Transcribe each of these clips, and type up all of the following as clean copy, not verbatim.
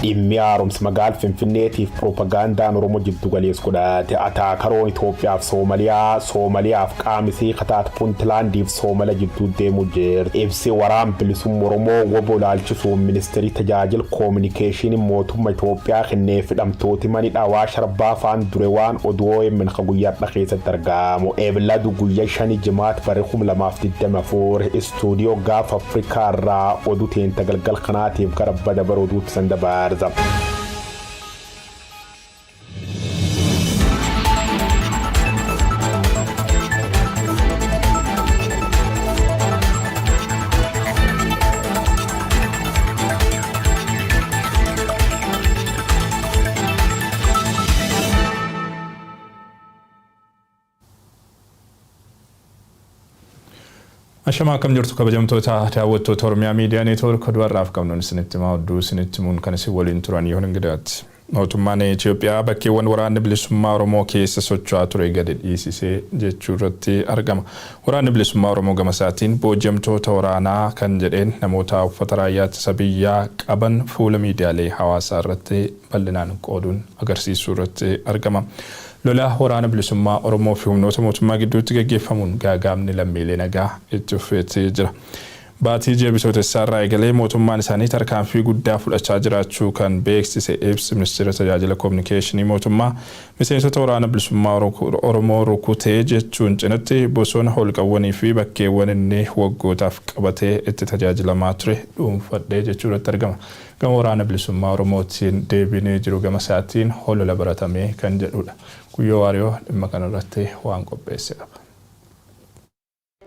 Dhimmi haaromsa magaala Finfinneetiif piroopagaandaan Oromoo jiddu galeessa godhate. Ataakaroon Itoophiyaaf Soomaliyaa, Soomaliyaaf qaamisii kataat Puuntlaandiif Soomala jidduu deemuu jirti. Ibsi waraan bilisummaa Oromoo WBO ilaalchisuun ministeerri tajaajila koominikeeshinii mootummaa Itoophiyaa kenneef hidhamtooti mani dhawaa sharbaa faan dure waan oduu OMN ka guyyaadha keessatti argamu. Ebladu guyyaa 5 jimaat bare 2024 istuudiyoo gaafa Afrikaa irraa oduu teenta galgal kanaatiif gara bada bara oduutti san dabarsa. Ashamaa, akkam jirtu kabajamtoota daawwattoota Oromiyaa Miidiyaa Neetwoork? Oduu har'aaf qabnuun isinitti himaa, oduu isinitti himuun kan isin waliin turan Yoon Ingidaati. Mootummaan Itoophiyaa bakkeewwan waraanni bilisummaa Oromoo keessa socho'aa ture gadi dhiisisee jechuu irratti argama. Waraanni bilisummaa Oromoo gama isaatiin booji'amtoota waraanaa kan jedheen namoota uffata raayyaa ittisa biyyaa qaban fuula miidiyaalee hawaasaa irratti bal'inaan qooduun agarsiisuu irratti argama. Lola waraana bilisummaa Oromoo fi humnoota mootummaa gidduutti gaggeeffamuun gaaga'amni lammiilee nagaa itti fufeetti jira. Baatii ji'a Bitootessaa irraa eegalee mootummaan isaanii tarkaanfii guddaa fudhachaa jiraachuu kan beeksise ibsi Ministeera Tajaajila Kominikeeshinii mootummaa, miseensota waraana bilisummaa Oromoo rukutee jechuun cinatti bosona, holqawwanii fi bakkeewwan inni waggootaaf qabatee itti tajaajilamaa ture dhuunfadhe jechuu irratti argama. Gama waraana bilisummaa Oromootiin deebiin jiru gama isaatiin holola baratamee kan jedhudha. Guyyoo Waariyoo dhimma kanarratti waan qopheesse qaba.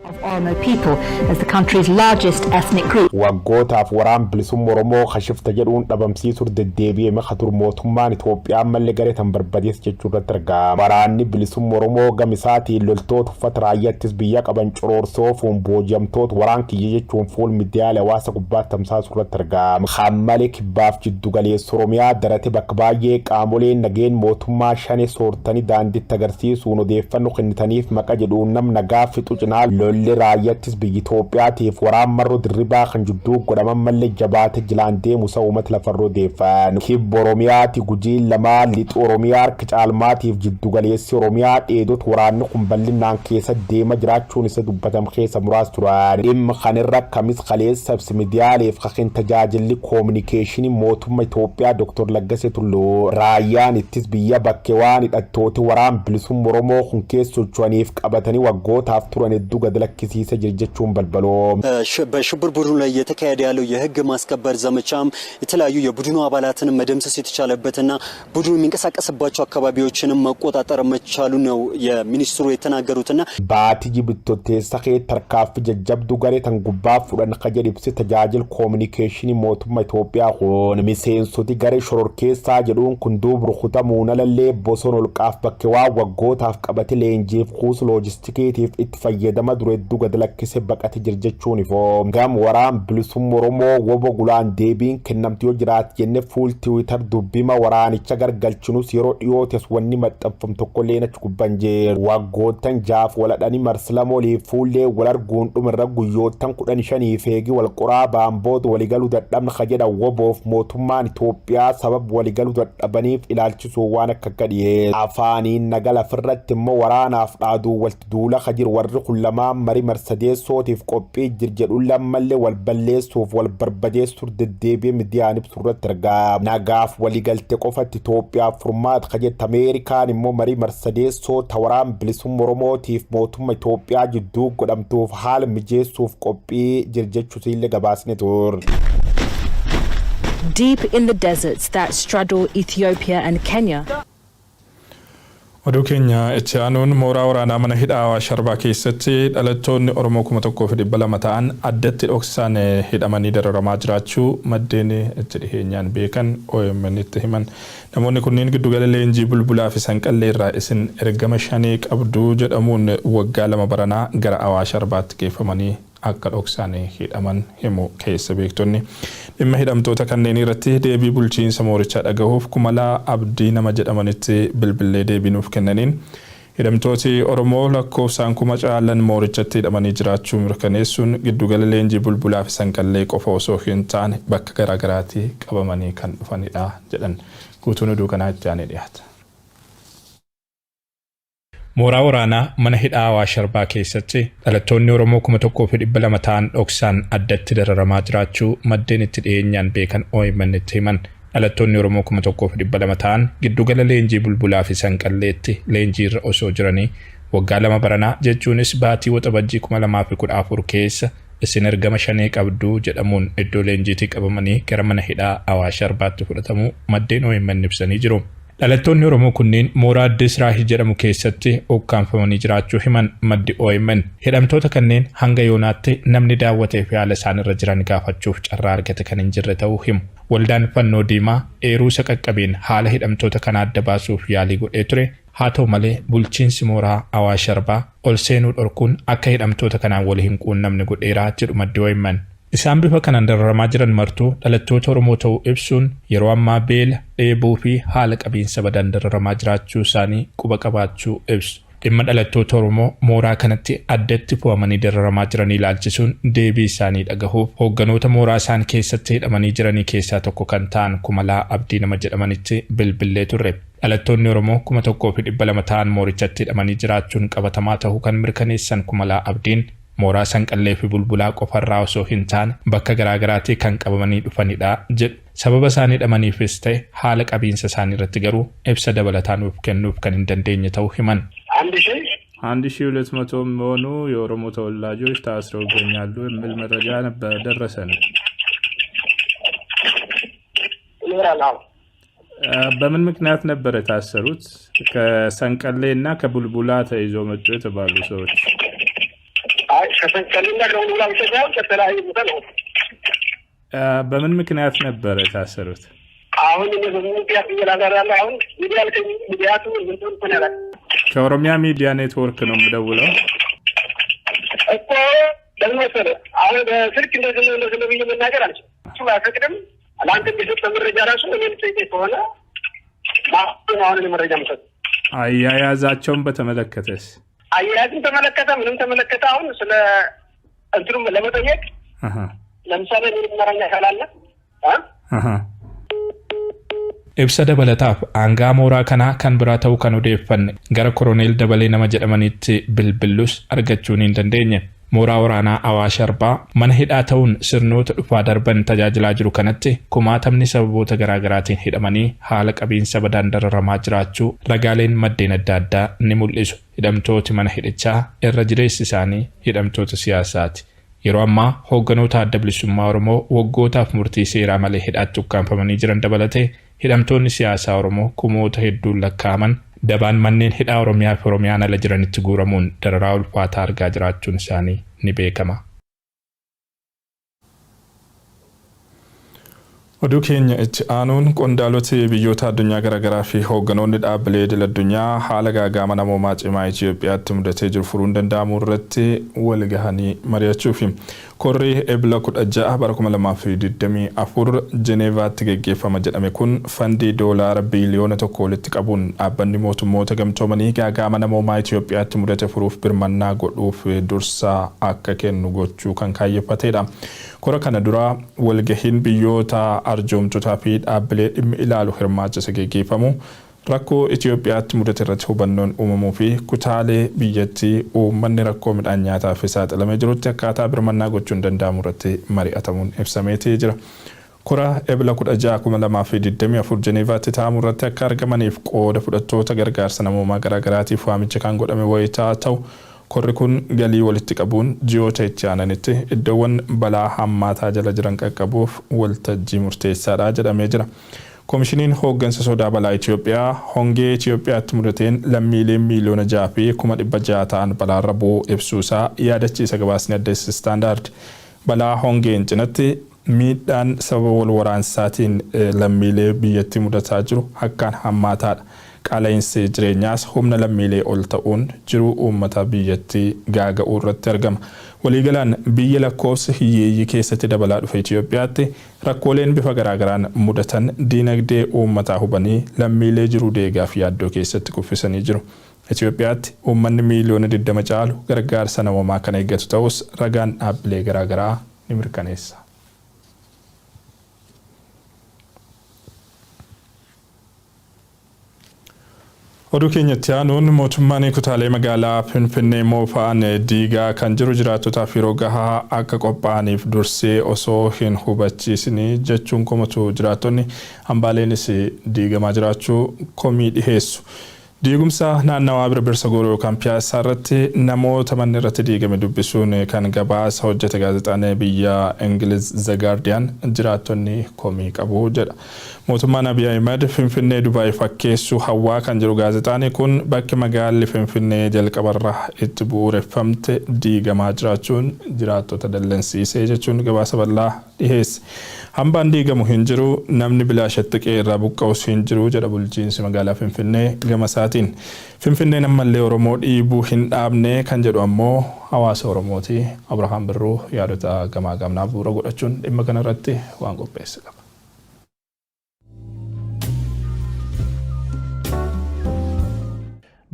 Of Oromo people as the country's largest ethnic group. Waggootaaf waraan bilisummaa Oromoo kashifta jedhuun dhabamsiisuuf deddeebi'ee maka dur mootummaan Itoophiyaa mallee garee tan barbadeessa jechuu irratti argama. Waraanni bilisummaa Oromoo gama isaatiin loltoota uffata raayyaattis biyya qaban coroorsoofuun booji'amtoota waraan kiyya jechuun fuul miidiyaalee hawaasa gubbaatti tamsaasuu irratti argama. Hammalee kibbaaf jiddu galeessa Oromiyaa darate bakka baay'ee qaamoleen nageen mootummaa shane soortanii daanditti agarsiisuun odeeffannoo kennitaniif maqa jedhuun nam nagaa fixu cinaa, lolli raayyaattis biyya Itoophiyaatiif waraan marroo dirribaa kan jidduu godhaman mallee jabaate jilaan deemu isa uummata lafarroo deeffan. Kibba Oromiyaati Gujiin lamaa, lixu Oromiyaa harka caalmaatiif jiddu galeessi Oromiyaa dheedota waraanni kun bal'inaan keessa deema jiraachuun isa dubbatam keessa muraasa turan. Dhimma kanirra kamis kaleessa ibsi miidiyaaleef kakin tajaajilli koominikeeshinii mootummaa Itoophiyaa Dr. Laggasee Tulluu, raayyaan ittis biyya bakke waan hidhattooti waraan bilisummaa Oromoo kun keessa socho'aniif qabatanii waggootaaf turan hedduu gad lakkisiisee jira jechuun balbaloo. በሽብር ቡድኑ ላይ እየተካሄደ ያለው የሕግ ማስከበር ዘመቻም የተለያዩ የቡድኑ አባላትን መደምሰስ የተቻለበትና ቡድኑ የሚንቀሳቀስባቸው አካባቢዎችንም መቆጣጠር መቻሉ ነው የሚኒስትሩ የተናገሩትና Baatii Bittootteessa kee tarkaanfii jajjabduu garee tan gubbaa fudhan ka jedhu ibsi tajaajila koominikeeshinii mootummaa Itoophiyaa kun, miseensoti garee shororkeessaa jedhuun kun duub rukutamuun alallee bosona olqaaf bakke waan waggootaaf qabate leenjiif kuusu loojistikiitiif itti fayyadama dure hedduu gad lakkise baqate jira jechuun ifoo. Gam waraan bilisummaa Oromoo WBO gulaan deebiin kennamti yoo jiraat jenne fuul Tiwiitar dubbima waraanicha gargalchinus, yeroo dhiyootes wanni maxxanfamu tokkollee achi gubban jiru. Waggoottan 6f waladhanii marsilamoolii fuullee wal arguun dhumirra guyyoottan 15 feegi wal qoraa ba'an booda waliigaluu dadhabna ka jedhan WBOf mootummaan Itoophiyaa sababa waliigaluu dadhabaniif ilaalchisuu waan akka akka dhiyeesse. Afaaniin naga lafirratti immoo waraanaaf dhaaduu walti duula ka jiru warri kun lamaan marii marsadeessootiif qophii jir jedhu lammallee wal balleessuuf wal barbadeessuuf deddeebi'ee miidiyaan ibsu irratti argama. Nagaaf waliigalte qofatti Itoophiyaaf furmaata ka jette Ameerikaan immoo marii marsadeessoo ta waraan bilisummaa Oromootiif mootummaa Itoophiyaa jidduu godhamtuuf haala mijeessuuf qophii jir jechuusillee gabaasne ture. Deep in the deserts that straddle Ethiopia and Kenya. Oduu keenya itti aanuun, mooraa waraanaa mana hidhaa Awaash Arbaa keessatti dhalattoonni Oromoo 1200 ta'an addatti dhoksaan hidhamanii dararamaa jiraachuu maddeen itti dhiheenyaan beekan OMN itti himan. Namoonni kunneen giddugala leenjii Bulbulaa fi Sanqallee irraa isin ergama shanee qabduu jedhamuun waggaa 2 baranaa gara Awaash Arbaatti geeffamanii akka dhoksaan hidhaman himu keessa beektonni. Dhimma hidhamtoota kanneenii irratti deebii bulchiinsa moorichaa dhagahuuf Kumalaa Abdii nama jedhamanitti bilbillee deebii nuuf kennaniin, Hidhamtooti Oromoo lakkoofsaan 1000 caalan moorichatti hidhamanii jiraachuu mirkaneessuun giddugala leenjii Bulbulaa fi Sanqallee qofa osoo hin taane bakka garaagaraatii qabamanii kan dhufanidha jedhan. Guutuun oduu kanaa itti aanee dhiyaata. Mooraa waraanaa mana hidhaa Awaash Arbaa keessatti dhalattoonni Oromoo 1200 ta'an dhoksaan addatti dararamaa jiraachuu maddeen itti dhiyeenyaan beekan omn tti himan. Dhalattoonni Oromoo 1200 ta'an giddugala leenjii Bulbulaa fi Sanqalleetti leenjiirra osoo jiranii waggaa 2 baranaa jechuunis baatii Waxabajjii 2014 keessa isin ergama Shanee qabdu jedhamuun iddoo leenjiitii qabamanii gara mana hidhaa Awaash Arbaatti fudhatamuu maddeen omn ibsanii jiru. Dhalattoonni Oromoo kunneen mooraa Addis Raahii jedhamu keessatti ukkaamfamanii jiraachuu himan maddi omn. Hidhamtoota kanneen hanga yoonaatti namni daawwatee fi haala isaan irra jiran gaafachuuf carraa argate kan hin jirre ta'uu himu. Waldaan Fannoo Diimaa eeruu isa qaqqabeen haala hidhamtoota kanaa adda baasuuf yaalii godhee ture. Haa ta'u malee bulchiinsi mooraa Awaash Arbaa ol seenuu dhorkuun akka hidhamtoota kanaan wal hin quunnamne godheera jedhu maddi omn. Isaan bifa kanaan dararamaa jiran martuu dhalattoota Oromoo ta'uu ibsuun yeroo ammaa beela, dheebuu fi haala qabiinsa badaan dararamaa jiraachuu isaanii quba qabaachuu ibsu. Dhimma dhalattoota Oromoo mooraa kanatti addatti fo'amanii dararamaa jiranii ilaalchisuun deebii isaanii dhagahuuf hoogganoota mooraa isaan keessatti hidhamanii jiranii keessaa tokko kan ta'an Kumalaa Abdii nama jedhamanitti bilbillee turre. Dhalattoonni Oromoo 1200 ta'an moorichatti hidhamanii jiraachuun qabatamaa tahuu kan mirkaneessan Kumalaa Abdiin, Mooraa Sanqallee fi Bulbulaa qofarraa osoo hin taane bakka garaa garaatii kan qabamanii dhufanidha jedhu. Sababa isaan hidhamaniifis ta'e haala qabiinsa isaanii irratti garuu ibsa dabalataa nuuf kennuuf kan hin dandeenye ta'uu himan. አንድ ሺህ አንድ ሺህ ሁለት መቶ የሚሆኑ የኦሮሞ ተወላጆች ታስረው ይገኛሉ የሚል መረጃ ነበር ደረሰን። ይኖራል። አዎ በምን ምክንያት ነበር የታሰሩት? ከሰንቀሌ እና ከቡልቡላ ተይዞ መጡ የተባሉ ሰዎች። አይ ከሰንቀሌና ከቡልቡላ ብቻ ሳይሆን ከተለያዩ ቦታ ነው። በምን ምክንያት ነበር የታሰሩት? አሁን እኔ በምን ምክንያት እየላዛር ያለ አሁን ሚዲያ ልከኝ ሚዲያቱ ምንድን እንትን ያላል ከኦሮሚያ ሚዲያ ኔትወርክ ነው የምደውለው። እኮ ለምን መሰለህ አሁን በስልክ እንደዚህ ነው እንደዚህ ነው ብዬ መናገር አልችልም። እሱ አይፈቅድም። ለአንተ የሚሰጠው መረጃ ራሱ እኔ ልጠይቀኝ ከሆነ አሁን እኔ መረጃ የምሰጠው አያያዛቸውን በተመለከተስ? አያያዝም ተመለከተ ምንም ተመለከተ አሁን ስለ እንትኑም ለመጠየቅ ለምሳሌ እኔ የሚመራኝ አካል አለ እ Ibsa dabalataaf aangaa mooraa kanaa kan biraa ta'uu kan odeeffanne gara Koroneel Dabalee nama jedhamanitti bilbillus argachuun hin dandeenye. Mooraa waraanaa Awaash Arbaa mana hidhaa ta'uun sirnoota dhufaa darban tajaajilaa jiru kanatti kumaatamni sababoota garaagaraatiin hidhamanii haala qabiinsa badaan dararamaa jiraachuu ragaaleen maddeen adda addaa ni mul'isu. Hidhamtooti mana hidhichaa irra jireessi isaanii hidhamtoota siyaasaati. Yeroo ammaa hoogganoota Adda Bilisummaa Oromoo waggootaaf murtii seeraa malee hidhaatti ukkaamfamanii jiran dabalatee hidhamtoonni siyaasaa Oromoo kumoota hedduun lakkaa'aman dabaan manneen hidhaa Oromiyaa fi Oromiyaan ala jiranitti guuramuun dararaa ulfaataa argaa jiraachuun isaanii ni beekama. Oduu keenya itti aanuun qondaaloti biyyoota addunyaa garaagaraa fi hoogganoonni dhaabbilee idil addunyaa haala gaaga'ama namoomaa cimaa Itoophiyaatti mudatee jiru furuun danda'amu irratti wal gahanii mari'achuufi. Korri Ebla 16 bara 2024 Jeneevaatti geggeeffama jedhame kun fandii doolaara biiliyoona tokko walitti qabuun dhaabbanni mootummoota gamtoomanii gaaga'ama namoomaa Itoophiyaatti mudate furuuf birmannaa godhuuf dursa akka kennu gochuu kan kaayyeffatedha. Kora kana dura walgahiin biyyoota arjoomtotaa fi dhaabbilee dhimmi ilaalu hirmaachise geggeeffamu rakkoo Itoophiyaatti mudate irratti hubannoon uumamuu fi kutaalee biyyattii uummanni rakkoo midhaan nyaataaf saaxilamee jirutti akkaataa birmannaa gochuun danda'amu irratti mari'atamuun ibsameetii jira. Kora Ebla 16 2024 Jeneevaatti taa'amu irratti akka argamaniif qooda fudhattoota gargaarsa namoomaa garaagaraatiif waamicha kan godhame wayitaa ta'u korri kun galii walitti qabuun ji'oota itti aananitti iddoowwan balaa hammaataa jala jiran qaqqabuuf waltajjii murteessaadha jedhamee jira. Komishiniin hooggansa sodaa balaa Itoophiyaa hongee Itoophiyaatti mudateen lammiileen miiliyoona 6 fi 600,000 ta'an balaarra bu'uu ibsuusaa yaadachiisa gabaasni Addis Standard. Balaa hongeen cinatti miidhaan sababa wal waraansaatiin lammiilee biyyattii mudataa jiru akkaan hammaataadha. Qaala'insi jireenyaas humna lammiilee ol ta'uun jiruu uummata biyyattii gaaga'uu irratti argama. Waliigalaan biyya lakkoofsa hiyyeeyyii keessatti dabalaa dhufe Itoophiyaatti rakkooleen bifa garaagaraan mudatan diinagdee uummataa hubanii lammiilee jiruu deegaa fi yaaddoo keessatti kuffisanii jiru. Itoophiyaatti uummanni miiliyoona 20 caalu gargaarsa namoomaa kan eeggatu ta'us ragaan dhaabbilee garaagaraa ni mirkaneessa. Oduu keenyatti aanuun mootummaan kutaalee magaalaa Finfinnee moofa'an diigaa kan jiru jiraattotaaf yeroo gahaa akka qophaa'aniif dursee osoo hin hubachiisin jechuun komatu jiraattonni hambaaleenis diigamaa jiraachuu komii dhiheessu. Diigumsa naannawaa Birbirsa Gooroo yookaan Piyaassaa irratti namoota manni irratti diigame dubbisuun kan gabaasa hojjete gaazexaan biyya Ingiliz The Guardian jiraattonni komii qabu jedha. Mootummaan Abiy Ahimad Finfinnee Dubaay fakkeessuu hawwaa kan jedhu gaazexaan kun bakki magaalli Finfinnee jalqabarra itti bu'uureffamte diigamaa jiraachuun jiraattota dallansiisee jechuun gabaasa bal'aa dhiheesse. Hambaan diigamu hin jiru, namni bilaashatti qe'ee irraa buqqa'us hin jiru jedha bulchiinsi magaalaa Finfinnee gama isaatiin. Finfinneen ammallee Oromoo dhiibuu hin dhaabne kan jedhu ammoo hawaasa Oromooti. Abrahaam Birruu yaadota gamaa gamnaa bu'uura godhachuun dhimma kana irratti waan qopheesse qaba.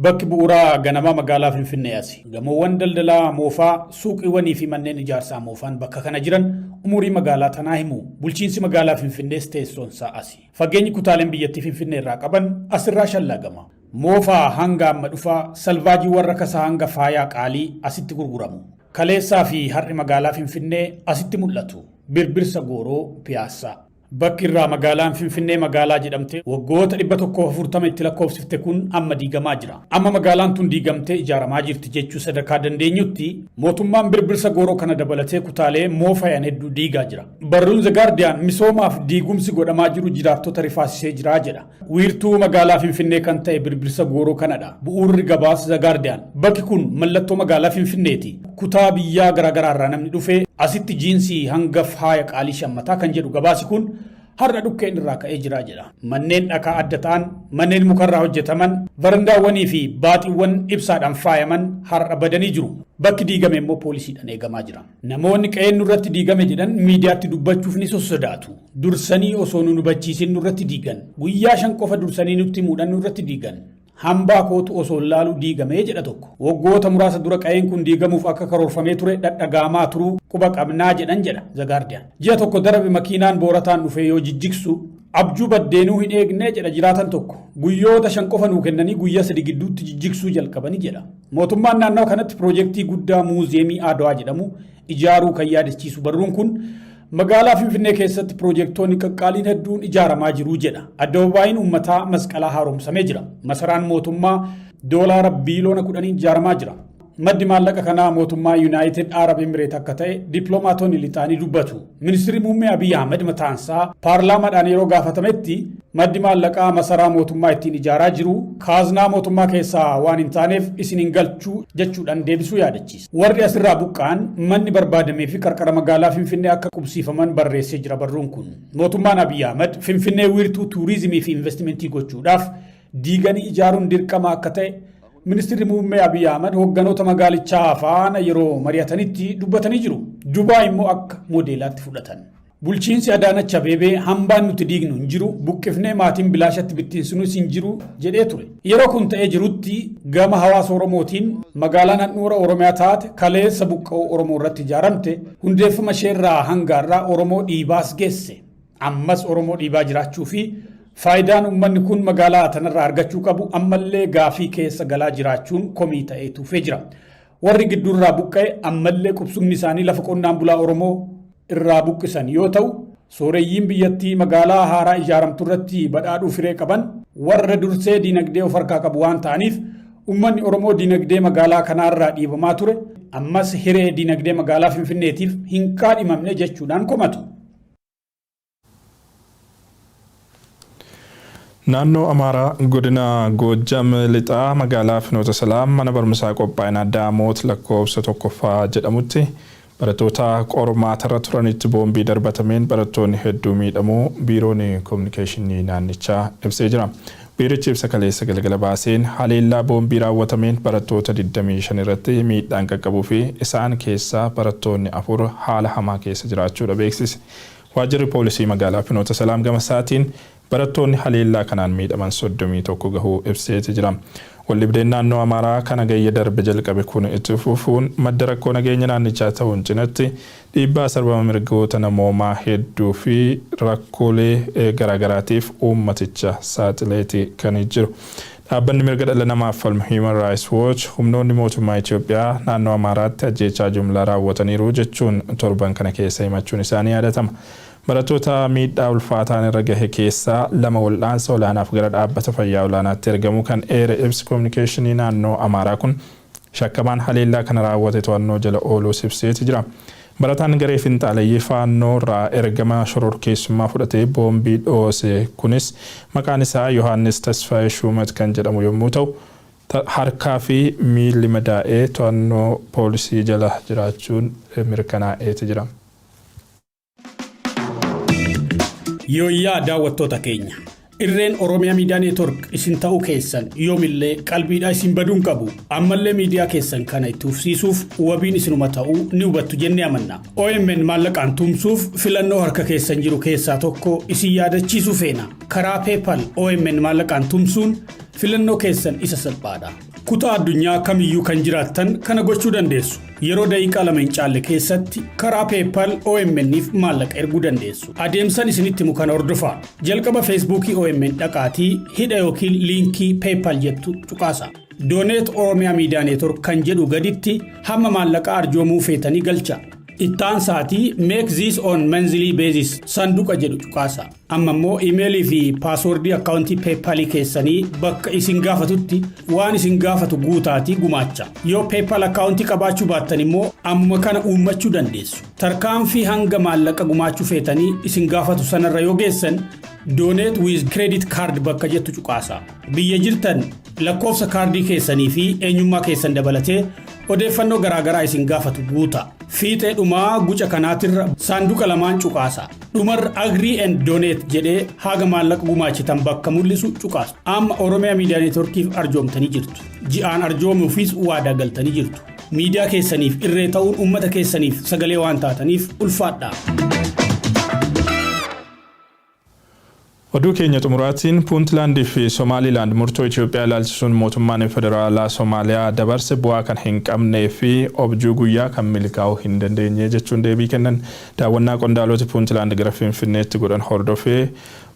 Bakki bu'uuraa ganamaa magaalaa Finfinnee asi. Gamoowwan daldalaa moofaa, suuqiiwwanii fi manneen ijaarsaa moofaan bakka kana jiran umurii magaalaa tanaa himu. Bulchiinsi magaalaa Finfinnees teessoonsaa asi. Fageenyi kutaaleen biyyattii Finfinnee irraa qaban asirraa shallagama. Moofaa hanga amma dhufaa, salvaajii warra kasaa hanga faayaa qaalii asitti gurguramu. Kaleessaa fi har'i magaalaa Finfinnee asitti mul'atu. Birbirsa Gooroo Piyaassaa. Bakki irraa magaalaan Finfinnee magaalaa jedhamte waggoota 140 itti lakkoofsifte kun amma diigamaa jira. Amma magaalaan tun diigamtee ijaaramaa jirti jechuu sadarkaa dandeenyutti mootummaan Birbirsa Gooroo kana dabalatee kutaalee moofayan hedduu diigaa jira. Barruun The Guardian misoomaaf diigumsi godhamaa jiru jiraattota rifaasisee jira jedha. Wiirtuu magaalaa Finfinnee kan ta'e Birbirsa Gooroo kanadha. Bu'uurri gabaasa The Guardian. Bakki kun mallattoo magaalaa Finfinneeti. Kutaa biyyaa garaagaraa irraa namni dhufee asitti jiinsii hanga faaya qaalii shammataa kan jedhu gabaasi kun har'a dhukkeen irraa ka'ee jira jedha. Manneen dhakaa adda ta'an, manneen mukarraa hojjetaman, varandaawwanii fi baaxiiwwan ibsaadhaan faayaman har'a badanii jiru. Bakki diigame immoo poolisiidhaan eegamaa jira. Namoonni qe'een nurratti diigame jedhan miidiyaatti dubbachuuf ni sossodaatu. Dursanii osoo nu hubachiisin nurratti diigan. Guyyaa 5 qofa dursanii nutti himuudhaan nurratti diigan. Hambaa kootu osoo laaluu diigamee jedha tokko. Waggoota muraasa dura qa'een kun diigamuuf akka karoorfamee ture dhadhagaamaa turuu quba qabnaa jedhan jedha The Guardian. Ji'a tokko darbe makiinaan boorataan dhufee yoo jijjigsu abjuu baddeenuu hin eegne jedha jiraatan tokko. Guyyoota 5 qofa nuu kennanii guyyaa 3 gidduutti jijjigsuu jalqabanii jedha. Mootummaan naannoo kanatti piroojeektii guddaa muuziyeemii Adwaa jedhamu ijaaruu kan yaadachiisu barruun kun magaalaa Finfinnee keessatti piroojeektoonni qaqqaaliin hedduun ijaaramaa jiru jedha. Addababaayiin uummataa masqalaa haaromsamee jira. Masaraan mootummaa doolaara biiliyoona 10 ijaaramaa jira. Maddi maallaqa kanaa mootummaa Yuunaayitid Arab Emireet akka ta'e dippiloomaatonni lixaanii dubbatu. Ministirri muummee Abiy Ahmed mataansaa paarlaamaadhaan yeroo gaafatametti maddi maallaqaa masaraa mootummaa ittiin ijaaraa jiru kaaznaa mootummaa keessaa waan hin taaneef isin hin galchuu jechuudhaan deebisuu yaadachiisa. Warri asirraa buqqa'an manni barbaadamee fi qarqara magaalaa Finfinnee akka qubsiifaman barreessee jira barruun kun. Mootummaan Abiy Ahmed Finfinnee wiirtuu tuuriizimii fi investimentii gochuudhaaf diiganii ijaaruun dirqama akka ta'e Ministirri muummee Abiy Ahmed hogganoota magaalichaa faana yeroo mari'atanitti dubbatanii jiru. Dubaay immoo akka moodeelaatti fudhatan. Bulchiinsi Adaanach Abeebee hambaan nuti diignu hin jiru, buqqifnee maatiin bilaashatti bittinsinus hin jiru jedhee ture. Yeroo kun ta'ee jirutti gama hawaasa Oromootiin magaalaan handhuura Oromiyaa taate kaleessa buqqa'uu Oromoo irratti ijaaramte hundeeffama isheerraa hanga har'aa Oromoo dhiibaas geesse. Ammas Oromoo dhiibaa jiraachuu fi faayidaan uummanni kun magaalaa tanarraa argachuu qabu ammallee gaafii keessa galaa jiraachuun komii ta'ee tuufee jira. Warri gidduurraa buqqa'e ammallee qubsumni isaanii lafa qonnaan bulaa Oromoo irraa buqqisan yoo ta'u, sooreyyiin biyyattii magaalaa haaraa ijaaramtu irratti badhaadhuu firee qaban warra dursee diinagdee of harkaa qabu waan ta'aniif uummanni Oromoo diinagdee magaalaa kanaarraa dhiibamaa ture ammas hiree diinagdee magaalaa Finfinneetiif hin kaadhimamne jechuudhaan komatu. Naannoo Amaaraa godina Goojjam Lixaa magaalaa Finoota Salaam mana barumsaa qophaa'ina Daamoot lakkoofsa 1ffaa jedhamutti barattoota qormaatarra turanitti boombii darbatameen barattoonni hedduu miidhamuu biiroon kominikeeshinii naannichaa ibsee jira. Biirichi ibsa kaleessa galgala baaseen haleellaa boombii raawwatameen barattoota 25 irratti miidhaan qaqqabuu fi isaan keessaa barattoonni 4 haala hamaa keessa jiraachuudha beeksise. Waajjirri poolisii magaalaa Finoota Salaam gama isaatiin barattoonni haleellaa kanaan miidhaman 31 gahuu ibseeti jira. Waldhibdeen naannoo Amaaraa kan Hagayya darbe jalqabe kun itti fufuun madda rakkoo nageenya naannichaa ta'uun cinatti dhiibbaa sarbama mirgoota namoomaa hedduu fi rakkoolee garaagaraatiif uummaticha saaxileeti kan jiru. Dhaabbanni mirga dhala namaaf falmu Human Rights Watch humnoonni mootummaa Itoophiyaa naannoo Amaaraatti ajjeechaa jumlaa raawwataniiru jechuun torban kana keessa himachuun isaanii yaadatama. Barattoota miidhaa ulfaataan irra gahe keessaa lama wal'aansa olaanaaf gara dhaabbata fayyaa olaanaatti ergamuu kan eere ibsi koominikeeshinii naannoo Amaaraa kun, shakkamaan haleellaa kana raawwate to'annoo jala ooluus ibseeti jira. Barataan garee finxaaleyyii Faannoo irraa ergama shororkeessummaa fudhatee boombii dhoose kunis maqaan isaa Yohaannis Tasfaayee Shuumat kan jedhamu yommuu ta'u, harkaa fi miilli madaa'ee to'annoo poolisii jala jiraachuun mirkanaa'eeti jira. Yooyyaa daawwattoota keenya. Irreen Oromiyaa Miidiyaa Neetwork isin ta'uu keessan yoomillee qalbiidhaa isin baduu hin qabu. Ammallee miidiyaa keessan kana itti fufsiisuuf wabiin isinuma ta'uu ni hubattu jennee amanna. OMN maallaqaan tumsuuf filannoo harka keessan jiru keessaa tokko isin yaadachiisuu feena. Karaa PayPal OMN maallaqaan tumsuun filannoo keessan isa salphaadha. Kutaa addunyaa kamiyyuu kan jiraattan kana gochuu dandeessu. Yeroo daqiiqaa 2 hin caalle keessatti karaa PayPal OMN'if maallaqa erguu dandeessu. Adeemsan isinitti himu kana hordofaa. Jalqaba Feesbuukii OMN dhaqaatii hidha yookiin liinkii PayPal jettu cuqaasa. Donate Oromia Media Network kan jedhu gaditti hamma maallaqaa arjoomuu feetanii galcha. Ittaansaatii Make this on monthly basis sanduqa jedhu cuqaasa. Amma immoo imeelii fi paaswordii akkaawuntii PayPal keessanii bakka isin gaafatutti waan isin gaafatu guutaatii gumaacha. Yoo PayPal akkaawuntii qabaachuu baattan immoo ammuma kana uummachuu dandeessu. Tarkaanfii hanga maallaqa gumaachuu feetanii isin gaafatu sanarra yoo geessan, Donate with credit card bakka jettu cuqaasa. Biyya jirtan, lakkoofsa kaardii keessanii fi eenyummaa keessan dabalatee odeeffannoo garaagaraa isin gaafatu guuta. Fiixee dhumaa guca kanaatirra saanduqa lamaan cuqaasa. Dhumarra Agree and Donate jedhee haga maallaqa gumaachitan bakka mul'isu cuqaasu. Amma Oromiyaa Miidiyaa Neetworkiif arjoomtanii jirtu. Ji'aan arjoomuufis waadaa galtanii jirtu. Miidiyaa keessaniif irree ta'uun uummata keessaniif sagalee waan taataniif ulfaadhaa. Oduu keenya xumuraatiin, Puuntlaand fi Somaalilaand murtoo Itoophiyaa ilaalchisuun mootummaan federaalaa Somaaliyaa dabarse bu'aa kan hin qabnee fi objuu guyyaa kan milkaa'uu hin dandeenye jechuun deebii kennan. Daawwannaa qondaaloti Puuntlaand gara Finfinneetti godhan hordofee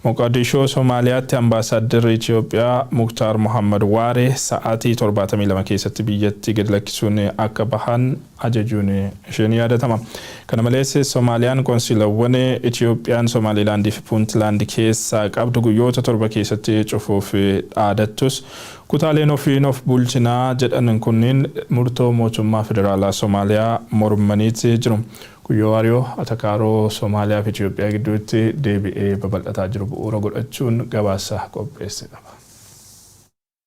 Moqadishoo Somaaliyaatti ambaasaaddarri Itoophiyaa Muktaar Mohammad Waaree sa'aatii 72 keessatti biyyattii gadi lakkisuun akka bahan ajajuun ishee ni yaadatama. Kana malees Somaaliyaan qonsilawwan Itoophiyaan Somaalilaandii fi Puuntilaand keessaa qabdu guyyoota 7 keessatti cufuuf dhaadattus, kutaaleen ofiin of bulchinaa jedhan kunniin murtoo mootummaa federaalaa Somaaliyaa mormaniiti jiru. Guyyoo Waariyoo atakaaroo Somaaliyaa fi Itoophiyaa gidduutti deebi'ee babal'ataa jiru bu'uura godhachuun gabaasa qopheesse qaba.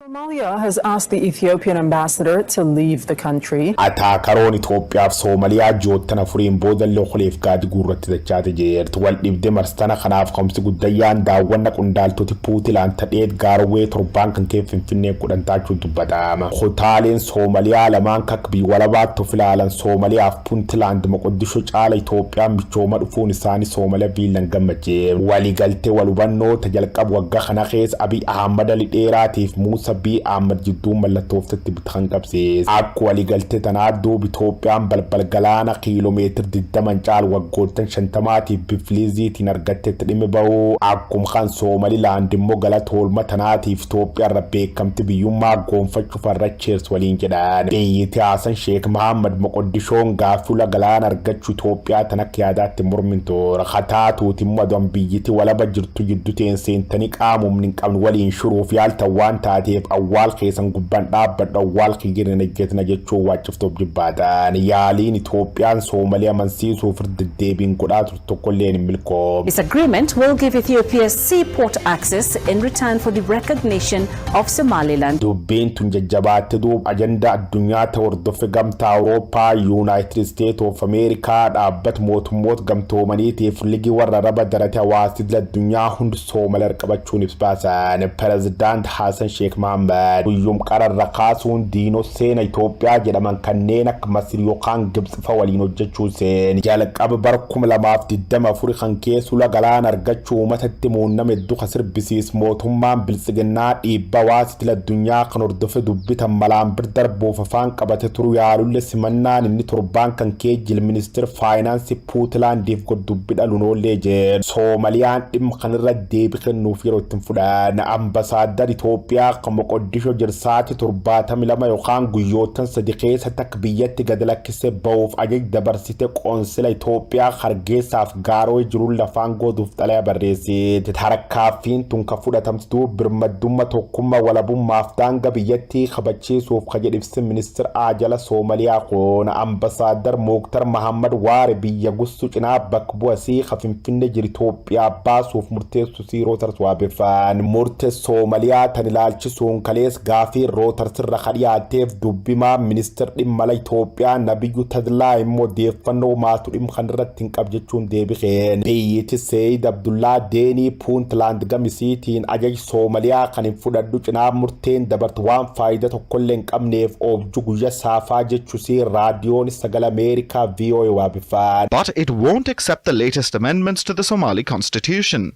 Somalia has asked the Ethiopian ambassador to leave the country. Ataakaroon Itoophiyaaf Soomaliyaa ji'oottan afuriin boodallee okoleef gaadi guurratti dachaate jeerti. Wal dhibde marstana kanaaf ka'umsi guddayyaan daawwanna qondaaltoti Puutilaan tadheet Gaarowee torbaan kan kee Finfinnee 10 taachuun dubbatama. Kutaaleen Soomaliyaa lamaan kak biyya walabaatti of ilaalan Soomaliyaaf Puuntilaand Moqoddisho caala Itoophiyaan michooma dhufuun isaanii Soomaliya viillan gammachee. Waliigaltee wal hubannoo ta jalqab wagga kana keessa Abiy Ahmad Ali Dheeraatiif Muusa B. Ahmad jidduun mallattooftetti kan qabsiise. Akka waliigaltee tanaa duub Itoophiyaan balbal galaana kiiloomeetir 20 caalu waggoottan 50tiif bifliiziitiin argattetti dhimmi ba'u. Akkuma kan Soomalilaand immoo galata oolma tanaatiif Itoophiyaa irra beekamti biyyummaa goonfachuuf arracheers waliin jedhan. Biyyiti Haasan Sheek Mahammad Moqoddishoon gaaffii ula galaana argachuu Itoophiyaa tan akka yaadaatti mormin toora. Hataatuuti immoo aduun biyyiti walaba jirtu jiddu teen seentanii qaamumni hin qabne waliin shuruuf yaaltan waan taateef awwaal keessan gubbaan dhaabbadhu, awwaal kiyya hin ejjetina jechuun waacciftuuf jibbaatan. Yaaliin Itoophiyaan Soomalii amansiisuuf irra deddeebiin godhaa turte tokkolleen hin milkoomne. This agreement will give Ethiopia seaport access in return for the recognition of Somaliland. Dubbiin tun jajjabaatte duub ajandaa addunyaa ta'e hordoffe Gamtaa Awurooppaa, Yuunaayitid Isteet of Ameerikaa, dhaabbata mootummoota gamtoomaniitiif ligii warra Araba darate hawaasni addunyaa hundi Soomali harqabachuun ibsa baasan. Pirezidaant Haasan Sheek Mahammad guyyum qararra kaasuun diinoo seena Itoophiyaa jedhaman kanneen akka Masir yookaan Gibxi fa waliin hojjechuu seen. Jalqaba bara 2024 kan keessa ula galaana argachuu uummatatti muunname hedduu ka sirbisiis mootummaan biltsiginnaa dhiibbaa hawaasa idil addunyaa kan hordofe dubbitan malaan bir darbuuf afaan qabate turu yaalulle, simannaan inni torbaan kan kee jil ministeer faayinaansii Puutlaandiif dubbi dhaluun oollee jedhu. Soomaliyaan dhimma kanarra deebii kennuuf yeroo ittiin fudhan. Ambasaaddar Itoophiyaa kan Moqoddishoo jirsaati 72 yookaan guyyoottan 3 keessatti akka biyyatti gad lakkisee bahuuf ajaj dabarsite qoonsila Itoophiyaa Hargeysaaf Gaaroo jiruun lafaan gootuuf xalayaa barreessite. Tarkaanfiin tun kan fudhatamtu birmaddummaa, tokkummaa, walabummaaf daangaa biyyattii kabachiisuuf ka jedhe ibsi ministeera Ajala Soomaliyaa kun. Ambasaaddar Mooktar Mahammad Waare biyya gussu cinaa bakka bu'asii ka Finfinnee jiru Itoophiyaa baasuuf murteessu sii Reuters waabeffan. Murte Soomaliyaa tan ilaalchisuun kalees gaafii Reuters irra ka dhiyaateef dubbimaa ministeera dhimma ala Itoophiyaa Nabiyyu Tadlaa immoo odeeffannoo maatu dhimma kanarratti hin qab jechuun deebii kenne. Biyyiti Seeyid Abdullaa Deenii Puuntland gamisiitiin ajaj Soomaliyaa kan hin fudhadhu cinaa murteen dabartu waan faayidaa tokkollee hin qabneef oobjuu guyyaa saafaa jechusii raadiyoon Sagalee Ameerikaa VOA waabeffan. But it won't accept the latest amendments to the Somali constitution.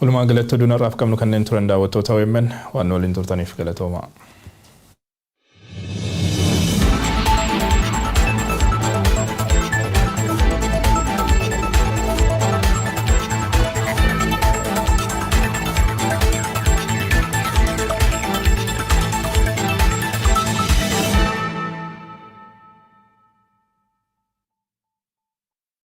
Walumaa galatti oduun har'aaf qabnu kanneen turan. Daawwattoota OMN, waan waliin turtaniif galatooma.